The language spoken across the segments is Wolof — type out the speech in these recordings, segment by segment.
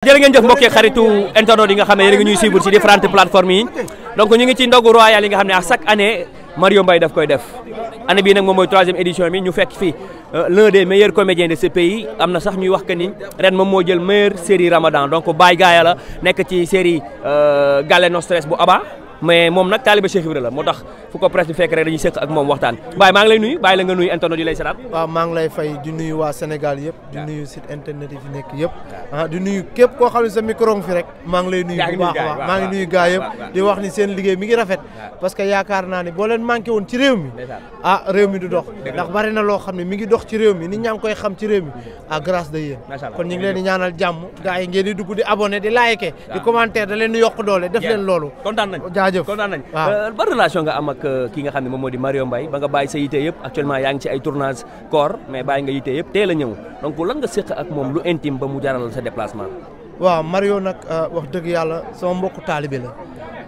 jërë ngeen jëf mbokk xaritu internet yi nga xam ne yéen a ngi ñuy suivre ci différentes plateformes yi donc ñu ngi ci ndogu royal yi nga xam ne à chaque année Mario Mbaye daf koy def année bii nag moom mooy 3e édition bi ñu fekk fi l'un des meilleurs comédiens de ce pays am na sax ñuy wax que ni ren moom moo jël meilleure série Ramadan donc Baye Gaaya la nekk ci série Galle No Stress bu Aba mais moom nag taaliba Cheikh Ibra la moo tax fu ko presse bi fekk rek dañuy sëkk ak moom waxtaan Baye maa ngi lay nuyu bàyyi la nga nuyu internet yi lay seetaan. waaw maa ngi lay fay di nuyu waa Sénégal yëpp di nuyu site internet yi fi nekk yëpp di nuyu képp koo xam ne sa micro fi rek maa ngi lay nuyu bu baax a baax maa ngi nuyu gaa yëpp di wax ni seen liggéey mi ngi rafet parce que yaakaar naa ni boo leen manqué woon ci réew mi réew mi du dox ndax bari na loo xam ne mi ngi dox ci réew mi nit ñaa ngi koy xam ci réew mi grâce de yéen kon ñu ngi leen di ñaanal jàmm gaa yi ngeen di dugg di abonné di liké di commentaire da leen di yokk doole def leen loolu kontaan nañ jaajëf kontaan nañ ban relation nga am ak ki nga xam ne moom moo di Mario Mbaye ba nga bàyyi sa yite yëpp actuellement yaa ngi ci ay tournage koor mais bàyyi nga yite yëpp teel a ñëw donc lan nga séq ak moom lu intime ba mu jaral sa déplacement. waaw Mario nag wax dëgg yàlla sama mbokku taalibe la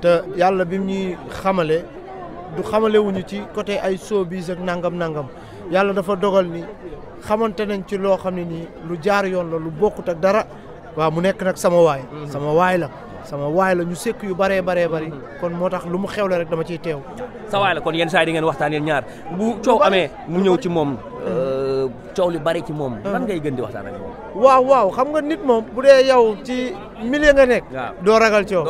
te yàlla bi mu ñuy xamale du xamale wuñu ci côté ay showbiz ak nangam yàlla dafa dogal ni xamante nañ ci loo xam ne nii lu jaar yoon la lu bokkut ak dara waaw mu nekk nag sama waay sama waay la ñu sekk yu bëree bëri kon moo tax lu mu xewle rek dama ciy teew. sa waay la kon yenn saa yi di ngeen waxtaan yéen ñaar bu coow amee mu ñëw ci moom coow li bari ci moom. lan ngay gën di waxtaan ak moom. waaw xam nga nit moom bu dee yow ci milieu nga nekk. doo ragal coow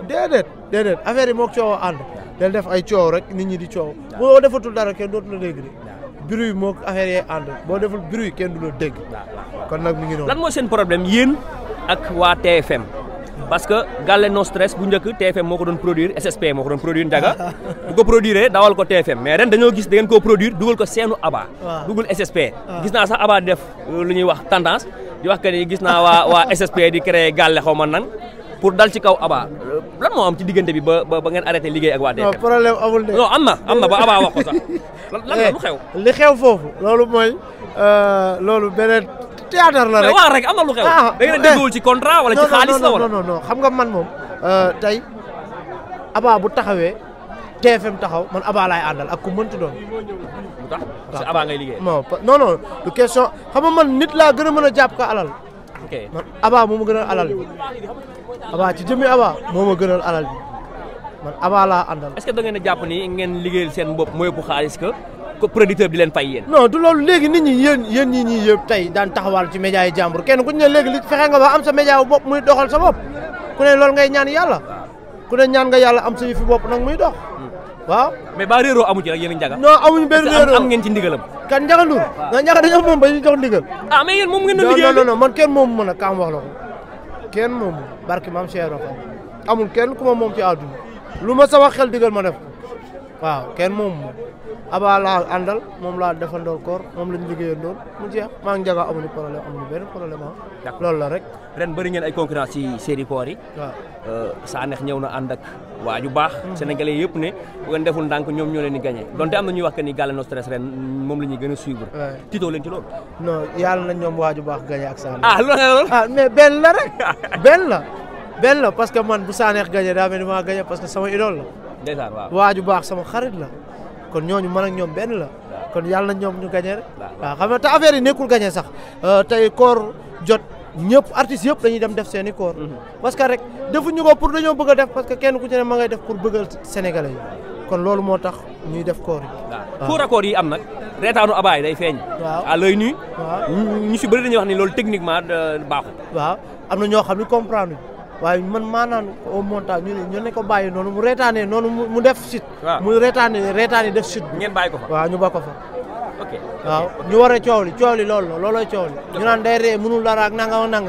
déedéet affaire yi moog coow ànd. del def ay coow rek nit ñi di coow. boo defatul dara kenn dootu la dégg de. bruit moog affaire yi ànd boo deful bruit kenn du la dégg. kon nag mi ngi noonu. lan mooy seen problème yéen ak waa TFM. parce que Galle No Stress bu njëkk TFM moo ko doon produire SSP moo ko doon produire Ndiaga bu ko produire dawal ko TFM mais ren dañoo gis da ngeen koo produire dugal ko seenu Aba dugal SSP gis naa sax Aba def lu ñuy wax tendance di wax que ni gis naa waa SSP di créer Galle xaw ma nan pour dal ci kaw Aba lan moo am ci diggante bi ba ngeen arrêté liggéey ak waa TFM. non problème amul de. non am na ba Aba wax ko sax lan la lu xew. li xew foofu loolu mooy loolu beneen théâtre la rek. mais wax rek am na lu xew. da ngeen a déggoo ci contrat wala ci xaalis la wala. non xam nga man moom tey Aba bu taxawee TFM taxaw man Aba laay àndal ak ku mënti doon. lu tax parce que Aba ngay liggéey. non du question xam nga man nit laa gën a mën a jàpp ka alal. ok man Aba moo ma gënal alal bi Aba ci jëmmi Aba moo ma gënal alal bi man Aba laa àndal. est-ce que da ngeen a jàpp ni ngeen liggéeyal seen bopp mooy ëpp xaalis que producteur bi leen fay yéen. non du loolu léegi nit ñi yéen ñii yëpp tey daan taxawal ci média yi jàmbur kenn ku ñu ne léegi li fexe nga ba am sa média wu bopp muy doxal sa bopp ku ne loolu ngay ñaan yàlla ku ne ñaan nga yàlla am sa yëfi bopp nag muy dox waaw. mais ba réeroo amu ci rek yéen a Ndiaga. non amuñu benn réeroo am ngeen ci ndigalam. kan Ndiaga Ndour nga Ndiaga dañoo moom ba ñu jox ndigal. ah mais yéen moom ngeen doon liggéey. non man kenn moomu mën a kaam wax la ko kenn moomu barki maam Cheikh Rafa amul kenn ku ma moom ci àdduna lu ma sama xel digal ma def waaw kenn moomu Aba laa àndal moom laa defandool koor moom lañ liggéeyandool mu jeex maa ngi Ndiaga amuñu benn problème loolu la rek. ren bëri ngeen ay concurrence ci série koor yi. waaw Sanekh ñëw na ànd ak waa ju baax. sénégalais yëpp ne bu ngeen deful ndànk ñoom ñoo leen di gagné donte am na ñuy wax que ni Galle No Stress ren moom la ñuy gën a suivre. titoo leen ci loolu. non yàlla na ñoom waa ju baax gagné ak Sanekh. loolu. mais benn la rek benn la parce que man bu Sanekh gagné daa mel ni maa gagné parce que sama idole la. ndeysaan waaw waa ju baax sama xarit la. kon ñooñu man ak ñoom benn la kon yàlla na ñoom ñu gagné rek waaw xam nga te affaire yi nekkul gagné sax tey koor jot ñëpp artistes yëpp dañuy dem def seen i koor parce que rek defuñu ko pour dañoo bëgg a def parce que kenn ku ci ne ma ngay def pour bëggal sénégalais yi kon loolu moo tax ñuy def koor yi waaw faux raccord yi am nag reetaanu Aba yi day feeñ à l'œil nu ñu si bëri dañuy wax ni loolu techniquement baaxul waaw am na ñoo xam ne comprendre waaye man maanaan au montage ñu ne ko bàyyi noonu mu reetaanee noonu mu def site. mu reetaanee def site bi. ngeen bàyyi ko fa waaw ñu ba ko fa. ok waaw ñu war a coow li loolooy coow li. ñu naan day ree mënul dara ak nangam.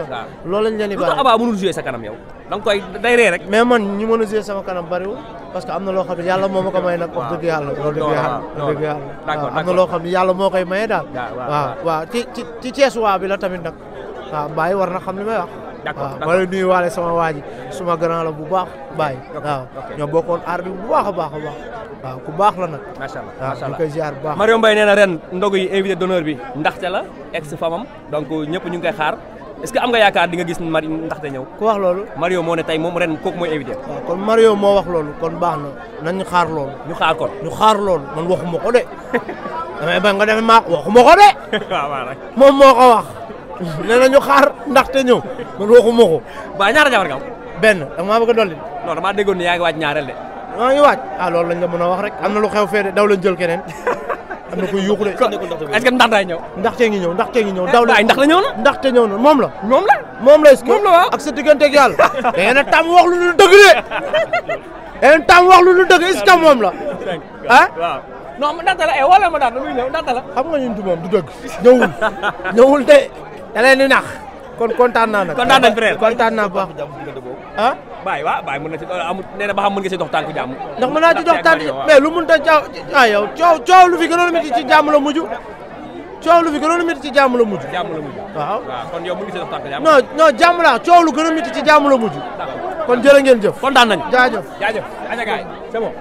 loolu lañ leen di bàyyi. lu tax Aba mënul jouer sa kanam yow. da nga koy day ree rek. mais man ñu mën a jouer sama kanam bariwul parce que am na loo xam ne yàlla moo ma ko may nag. wax dëgg yàlla am na loo xam ne yàlla moo koy maye daal. waaw ci Cees waa bi la tamit nag waaw Baye war na xam li may wax. d'accord ma lay nuyu waale sama waa ji suma grand la bu baax Baye waaw ñoo bokkoon aar bi bu baax a baax waaw ku baax la nag macha allah waaw ñu koy ziar bu baax Mario Mbaye nee na ren ndogu yi invité d'honneur bi ndaxte la ex famam donc ñëpp ñu ngi koy xaar est-ce que am nga yaakaar di nga gis ndaxte ñëw ku wax loolu Mario moo ne tey moom ren kooku mooy invité waaw kon Mario moo wax loolu kon baax na nañ xaar loolu ñu xaar loolu man waxuma ko de damay bañ nga defe maa waxuma ko de waaw rek moom moo ko wax nee na ñu xaar ndaxte ñëw man waxuma ko. ba ñaara jabar nga am. benn da maa bëgg a dolli. non damaa déggoon ne yaa ngi waaj ñaareel de. maa ngi waaj loolu lañ la mën a wax rek am na lu xew fee de daw lañ jël keneen am na koy yuuxu de. est-ce que ndax day ñëw. ndaxte ngi ñëw ndaxte ngi ñëw. daw la ndax la ñëw na. ndaxte ñëw na moom la. moom la. moom la est-ce que moom la waaw. ak sa digganteeg yàlla. da ngeen a tàmm wax lu dul dëgg de. da ngeen tàmm wax lu dul dëgg est-ce que moom la. ah. waaw non ndaxte la wala ma daan muy ñëw ndaxte la. xam nga ñun du moom du dëgg. ñëwul de da leen di nax. kon kontaan naa nag. kontaan nañ frère kontaan naa bu baax. ah. Baye waaw Baye mën na ci amul nee na ba xam mën nga si dox tànku jàmm. ndax mën naa ci dox tànku mais lu mënut a yow coow lu fi gënoon a métti ci jàmm la mujj. coow lu fi gënoon a métti ci jàmm la mujj. jàmm la mujj. waaw kon yow mën nga si dox tànku jàmm. non jàmm laa coow lu gën a métti ci jàmm la mujj. kon jërë ngeen jëf. kontaan nañ jaajëf jaajëf. aja gaay c'est bon.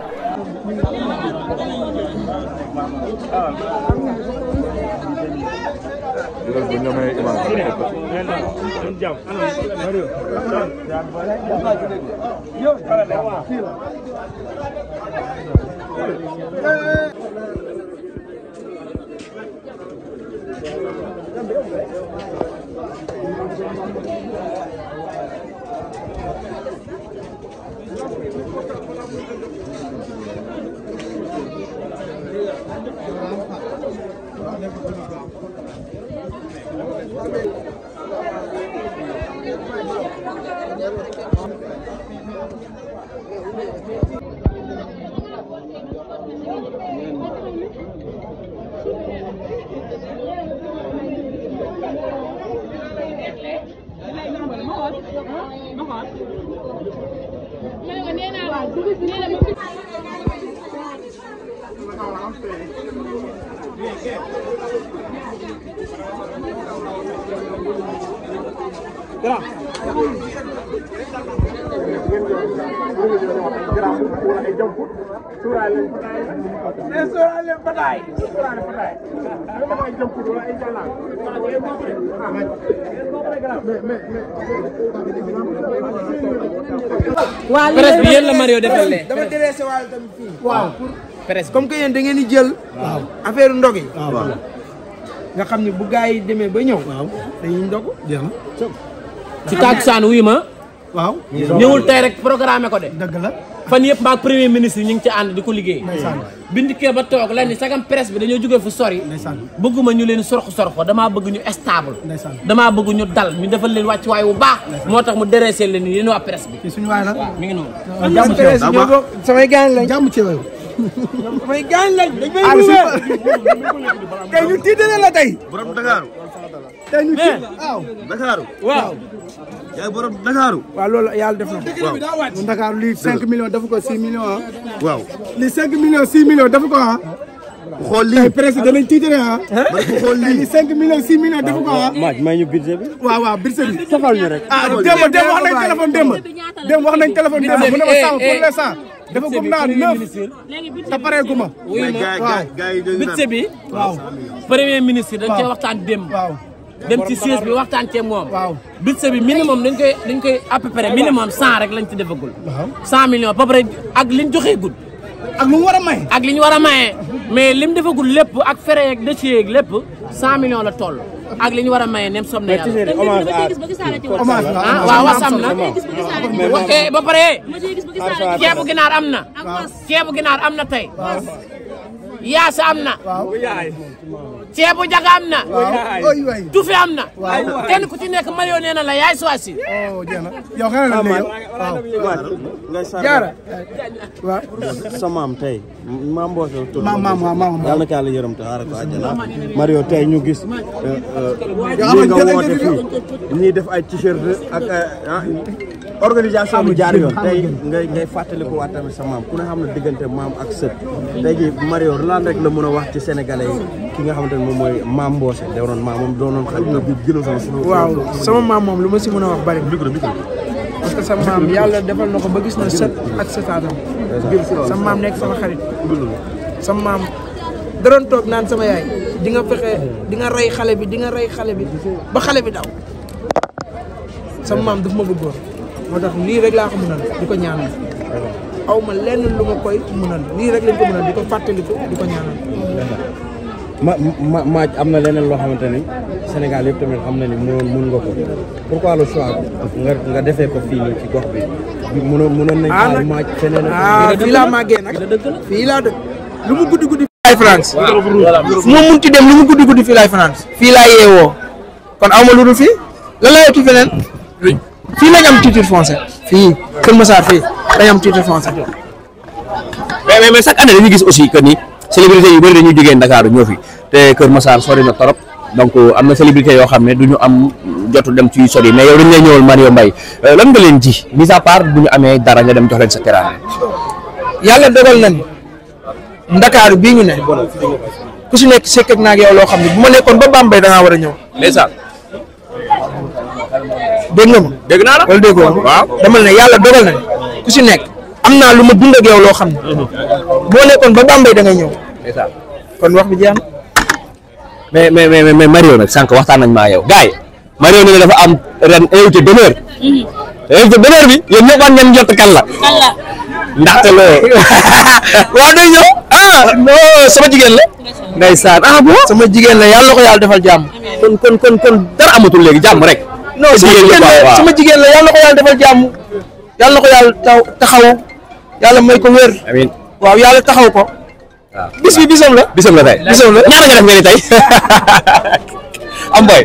presse bi yéen la Mario defal lee. dama déressé waale tamit fii. waaw presse comme que yéen da ngeen di jël. waaw affaire ndog yi. nga xam ne bu gars yi demee ba ñëw. waaw dañuy ndog. jeex na. ci takkusaan wuyu ma. waaw. ñëwul tey rek programme ko de. dëgg la. fan yëpp maag premier ministre ñu ngi ci ànd di ko liggéey. bindikee ba toog lan ni sagam presse bi dañoo jógee fu sori. bëgguma ñu leen sorxo damaa bëgg ñu stable. damaa bëgg ñu dal ñu defal leen wàcc waay bu baax. moo tax mu dressé leen ni yéen waa presse bi. suñu waay la mi ngi noonu. jàmm ci yow samay gaañ lañ. jàmm ci yow. samay gaañ lañ. dañ may ruubee. tey ñu tiitale la tey. borom Dakar. tey ñu tiit waaw. Dakar. waaw. yaay borom Dakar. waaw loolu yàlla def na ko. waaw bu Dakar lii 5 millions dafa ko 6 millions ah. waaw. lii 5 millions 6 millions dafa ko ah. xool lii tey presque danañ tiitale ah. xool lii 5 millions 6 millions dafa ko ah. may ñu budget bi. waaw waaw budget bi. safal ñu rek. ah démb wax nañ téléphone démb wax nañ téléphone démb bu ne ma sàmm pour l'instant dafa gum naa 9 te pareegu ma. waaw gars yi budget bi. waaw premier ministre dañ cee waxtaan démb. waaw. dem ci siège bi waxtaan cee moom. waaw budget bi minimum dañ koy à peu près minimum 100 rek lañ ci defagul. waaw 100 millions ba pare ak liñ joxee gud. ak lu mu war a may. ak li ñu war a maye mais lim defagul lépp ak fere yeeg dossier yeeg lépp 100 millions la toll ak li ñu war a maye nem som na yàlla. waaw wasam na. ba pare ceebu ginaar am na. ceebu ginaar am na tey. yaasa am na. ceebu jaga am na. tufe am na. kenn ku ci nekk Mario nee na la yaay choisir. jeex na yow xanaa la ne yow. jaara. waaw. sa maam tey maam Mbose tudd. maam yàlla na ko yàlla yërëm te xaaral ko àjjana. Mario tey ñu gis. lii nga woote fii ñuy def ay t-shirt ak organisation bu jaar yoon. tey ngay fàttaliku waat tamit sa maam ku ne xam ne diggante maam ak sët. tey jii Mario lan rek la mën a wax ci sénégalais yi ki nga xamante ne moom mooy maam Mbose da doon maam moom doonoon xaj na bi gënoon sama suñu. waaw sama maam moom lu ma si mën a wax bari. parce que sama maam yàlla defal na ko ba gis na sët ak sëtaatam. sama maam nekk sama xarit. sama maam da doon toog naan sama yaay di nga fexe di nga rey xale bi di nga rey xale bi ba xale bi daw. sama maam daf ma bëggoon moo tax lii rek laa ko mënal di ko ñaanal aw ma lenn lu ma koy mënal lii rek lañ ko mënal di ko fàttaliku di ko ñaanal. maaj am na leneen loo xamante ni Sénégal yëpp tamit xam na ni mun nga ko pourquoi le choix nga defee ko fii nii ci gox bi mënoon nañ xaar maaj feneen fii laa màggee nag fii laa dëkk lu mu guddi guddi fii laay France fu ma munti dem lu mu guddi guddi fii laay France fii laa yeewoo kon aw ma lu dul fii lan laa yëkkati feneen fii lañ am titre foncier fii Kër Massar fii lañ am titre foncier mais chaque année dañuy gis aussi que ni célébrité yu bëri dañuy jógee Dakar ñoo fi te Kër Massar sori na torop donc am na célébrité yoo xam ne du ñu am jotu dem ci sori mais yow dañ lay ñëwal Mario Mbaye lan nga leen ji mis à part bu ñu amee dara nga dem jox leen sa teraanga. yàlla dogal na ni Ndakaaru bii ñu ne ku si nekk sekk naa ak yow loo xam ne bu ma nekkoon ba Bambey da ngaa war a ñëw. ndeysaan. dégg nga ma. dégg naa la wala déggoo ma. waaw dama ne yàlla dogal na ni ku si nekk am naa lu ma dund ak yow loo xam ne. boo nekkoon ba Bambey da ngay ñëw. ndeysaan. kon wax bi jeex na. mais Mario nag sànq waxtaan nañ maa yow gars yi Mario ne dafa am ren invité d'honneur. invité d'honneur bi yéen ñëpp war ngeen jot kan la. ndaxte loo waaw day ñëw non sama jigéen la. ndeysaan bon sama jigéen la yàlla na ko yàlla defal jàmm. kon dara amatul léegi jàmm rek. non sama jigéen la yàlla na ko yàlla defal jàmm. yàlla na ko yàlla taxaw yàlla may ko wér. amiin waaw yàlla taxaw ko. waaw bis bi bisam la. bisam la tey bisam la ñaata nga def nga ni tey am boy.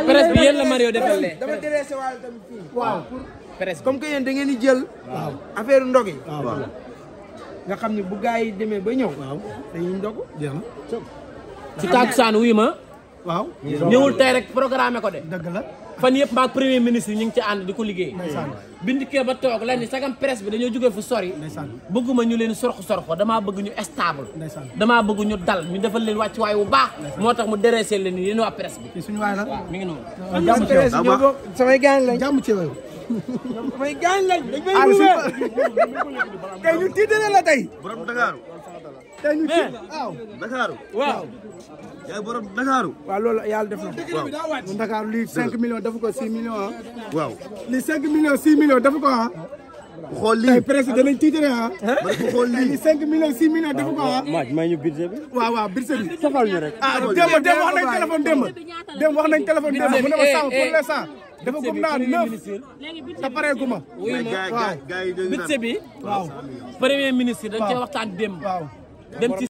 presse bi yéen la Mario defal lee. dama déressé waale tamit fii. waaw presse comme que yéen da ngeen di jël. affaire ndog yi. nga xam ne bu gars yi demee ba ñëw. dañuy ndog jeex na. ci takkusaan wuyu ma. waaw ñëwul tey rek programme ko de. dëgg la. fan yëpp maag premier ministre ñu ngi ci ànd di ko liggéey. bind kee ba toog lan ni sagam presse bi dañoo jógee fu sori. bëgguma ñu leen sorxo damaa bëgg ñu stable. damaa bëgg ñu dal ñu defal leen wàcc waay bu baax. moo tax mu dressé leen ni yéen waa presse bi. suñu waay la mi ngi noonu. jàmm ci yow samay gaañ lañ. jàmm ci yow. samay gaañ lañ. dañ may dugal. tey ñu tiitale la tey. borom Dakar. tey ñu tiit waaw. Dakar. waaw. yaay borom Dakar. waaw loolu yàlla def na ko. waaw mu Dakar lii 5 millions dafa ko 6 millions ah. waaw. lii 5 millions 6 millions dafa ko ah. xool lii tey presse danañ tiitale ah. xool lii lii 5 millions 6 millions dafa ko ah. maaj may ñu budget bi. waaw waaw budget bi. safal ñu rek. ah démb wax nañ téléphone démb wax nañ téléphone démb mu ne ma sàmm pour l'instant dafa gum naa 9 te pareegu ma. wuyu ma gars yi budget bi. waaw premier ministre dañ cee waxtaan démb. waaw dem ci